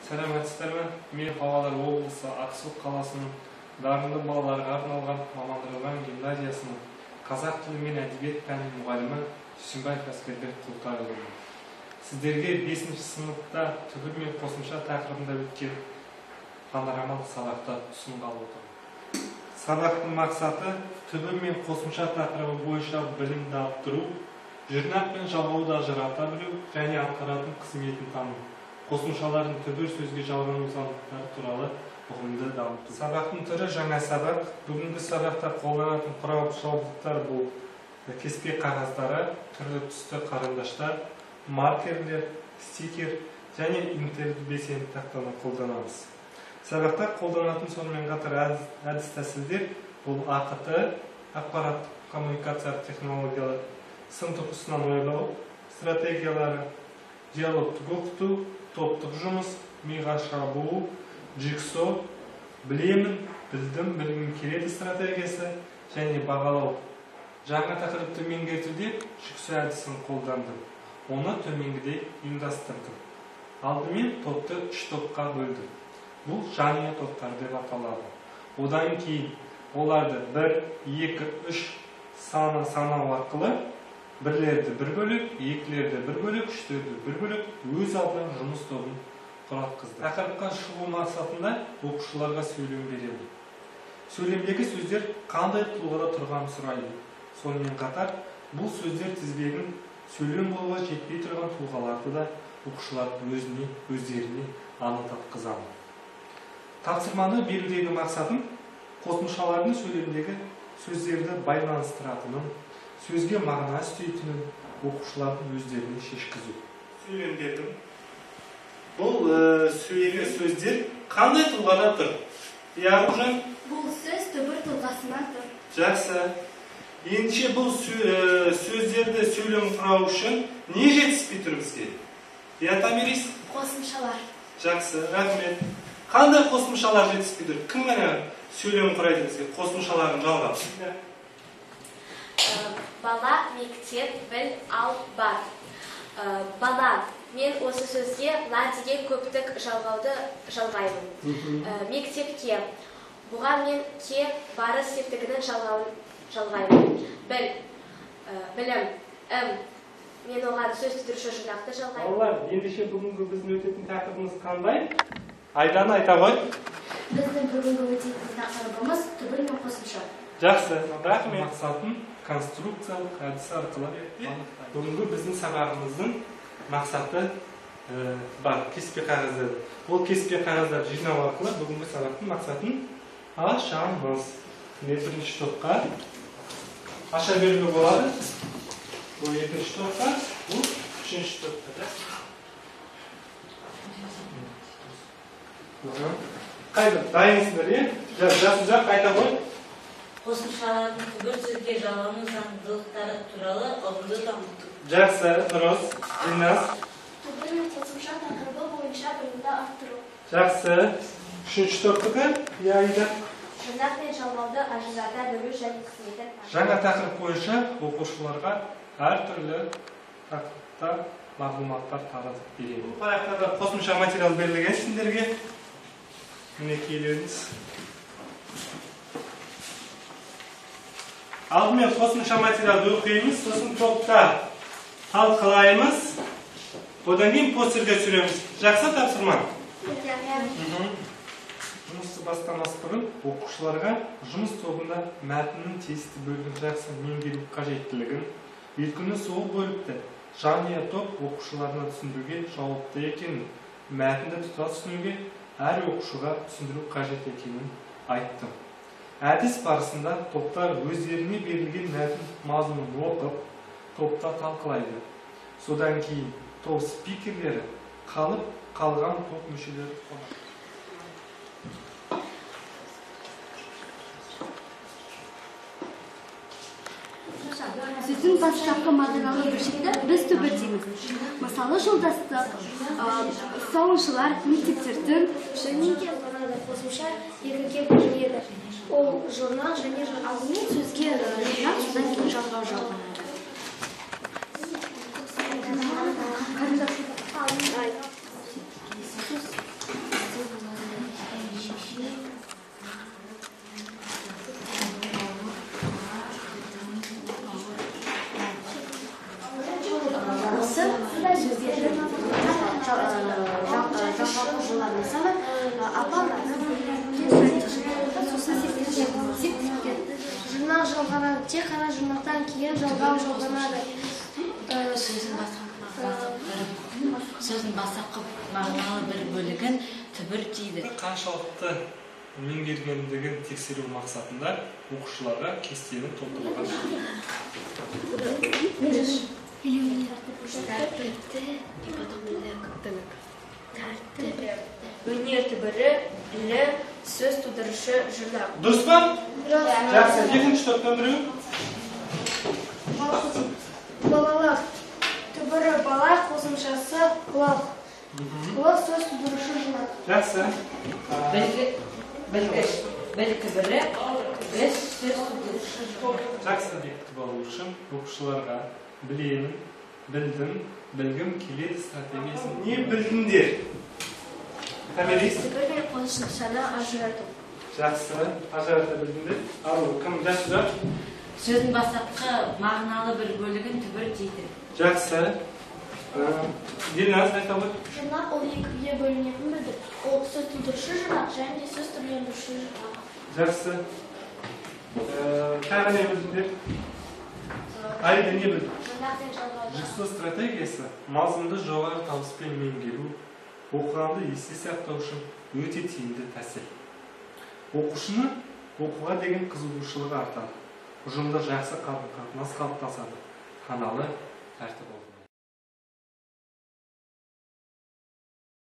Сәлеметсіздер ме? Мен Павлодар облысы Ақсу қаласының дарынды балаларға арналған мамандандырылған гимназиясының қазақ тілі мен әдебиет пәнінің мұғалімі Дүйсенбаев Әскербек Құлтайұлымын. Сіздерге 5-ші сыныпта түбір мен қосымша тақырыбында өткен панорамалық сабақты ұсынғалы отырмын. Сабақтың мақсаты түбір мен қосымша тақырыбы бойынша білімді арттыру, жұрнақ пен жалғауды ажырата білу және атқаратын қызметін тану, қосымшалардың түбір сөзге жалғану заңдылықтары туралы ұғымды дамыту. Сабақтың түрі жаңа сабақ. Бүгінгі сабақта қолданатын құрал жабдықтар бұл кеспе қағаздары, түрлі түсті қарындаштар, маркерлер, стикер және интербелсенді тақтаны қолданамыз. Сабақта қолданатын сонымен қатар әдіс тәсілдер бұл АҚТ, ақпараттық коммуникациялық технологиялар, сын тұрғысынан ойлау стратегиялары, диалогтық оқыту, топтық жұмыс, миға шабуыл, джигсо, білемін, білдім, білгім келеді стратегиясы және бағалау. Жаңа тақырыпты меңгертуде джигсо әдісін қолдандым. Оны төменгідей ұйымдастырдым. Алдымен топты 3 топқа бөлдім. Бұл жанұя топтары деп аталады. Одан кейін оларды 1, 2, 3 саны санау арқылы бірлерді бір бөлек, екілерді бір бөлек, үштерді бір бөлек өз алдына жұмыс тобын құратқызды. Тақырыпқа шығу мақсатында оқушыларға сөйлем беремін. Сөйлемдегі сөздер қандай тұлғада тұрғанын сұраймын. Сонымен қатар бұл сөздер тізбегін сөйлем болуға жетпей тұрған тұлғаларды да оқушылардың өздеріне анықтатқызамын. Тапсырманы берудегі мақсатым қосымшалардың сөйлемдегі сөздерді байланыстыратынын, сөзге мағына үстейтінін оқушылардың өздеріне шешкізу. Сөйлем бердім. Бұл сөйлемдегі сөздер қандай тұлғада тұр? Иә, Аружан? Бұл сөз түбір тұлғасынан тұр. Жақсы. Ендеше бұл сөздерді сөйлем құрау үшін не жетіспей тұр бізге? Иә, Томирис? Қосымшалар. Жақсы, рахмет. Қандай қосымшалар жетіспей тұр? Кім ғана сөйлем құрайды бізге? Қосымшаларын жалғап. Бала, мектеп, біл, ал, бар. Бала, мен осы сөзге ла деген көптік жалғауды жалғаймын. Мектепке, бұған мен ке барыс септігінің жалғауын жалғаймын. Біл, білім, ім, мен оған сөз түзуші жұрнақты жалғаймын. Балалар, ендеше бүгінгі біздің өтетін тақырыбымыз қандай? Айдана, айта ғой. Біздің бүгінгі өтетін тақырыбымыз түбір мен қосымша. Жақсы, рахмет. Мақсатын конструкциялық әдіс арқылы бүгінгі біздің сабағымыздың мақсаты бар, кеспе қағаздары. Ол кеспе қағаздарды жинау арқылы бүгінгі сабақтың мақсатын ашамыз. Міне бірінші топқа аша беруге болады. Бұл екінші топқа, бұл үшінші топқа. Қайда дайынсыңдар, е? Жасұзақ, айта ғой. Қосымшалардың түбір сөзге жалғану заңдылықтары туралы ұғымды дамыту. Жақсы, дұрыс. Динас. Түбір мен қосымша тақырыбы бойынша білімді арттыру. Жақсы. Үшінші топтікі, иә, Аида. Жұрнақ пен жалғауды ажырата білу және қызметін. Жаңа тақырып бойынша оқушыларға әртүрлі тақырыпта мағлұматтар таратып беремін. Бұл парақтарда қосымша материал берілген сендерге. Мінекейлеріңіз. Алдымен қосымша материалды оқимыз, сосын топта талқылаймыз, одан кейін постерге түсіреміз. Жақсы тапсырма? Жұмысты бастамас бұрын оқушыларға жұмыс тобында мәтіннің тиісті бөлігін жақсы меңгеру қажеттілігін, өйткені сол бөлікті жанұя топ оқушыларына түсіндіруге жауапты екенін, мәтінді тұтас түсінуге әр оқушыға түсіндіру қажет екенін айттым. Әдіс барысында топтар өздеріне берілген мәтін мазмұнын оқып, топта талқылайды. Содан кейін топ спикерлері қалып қалған топ мүшелері қонады. Сөздің бастапқы мағыналы бөлшекті біз түбір дейміз. Мысалы, жолдастық, сауыншылар, мектептердің және қосымша екіге бөлінеді. Ол жұрнақ және алдымен сөзге жұрнақ, содан кейін жалғау жалғанады. Жұрнақ жалғанады. Тек қана жұрнақтан кейін жалғау жалғанады. Сөздің бастапқы мағыналы бір бөлігін түбір дейді. Қаншалықты меңгергендігін тексеру мақсатында оқушыларға кестені толтыруға. Өнер түбірі, ілі, сөз тудырушы жұрнақ. Дұрыс па? Жақсы, екінші топтан біреу. Балалық. Түбірі бала, қосымшасы лық. Лық сөз тудырушы жұрнақ. Жақсы. Білгіш. Біл түбірі, гіш сөз тудырушы жұрнақ. Жақсы, бекітіп алу үшін оқушыларға білемін, білдім, білгім келеді стратегиясын. Не білдіңдер? Томирис? Түбір мен қосымшаны ажырату. Жақсы, ажырата білдіңдер. Ару, кім жақсы? Сөздің бастапқы мағыналы бір бөлігін түбір дейді. Жақсы. Дильназ айта ғой. Жұрнақ ол екіге бөлінетін білдік. Ол сөз тудырушы жұрнақ және де сөз түрлендіруші жұрнақ. Жақсы. Тағы не білдіңдер? Аида не білдің? Жұрнақ пен жалғауды. Жіксу стратегиясы мазмұнды жоғары табыспен меңгеру, оқығанды есте сақтау үшін өте тиімді тәсіл. Оқушыны оқуға деген қызығушылығы артады. Ұжымда жақсы қарым-қатынас қалыптасады. Саналы тәртіп.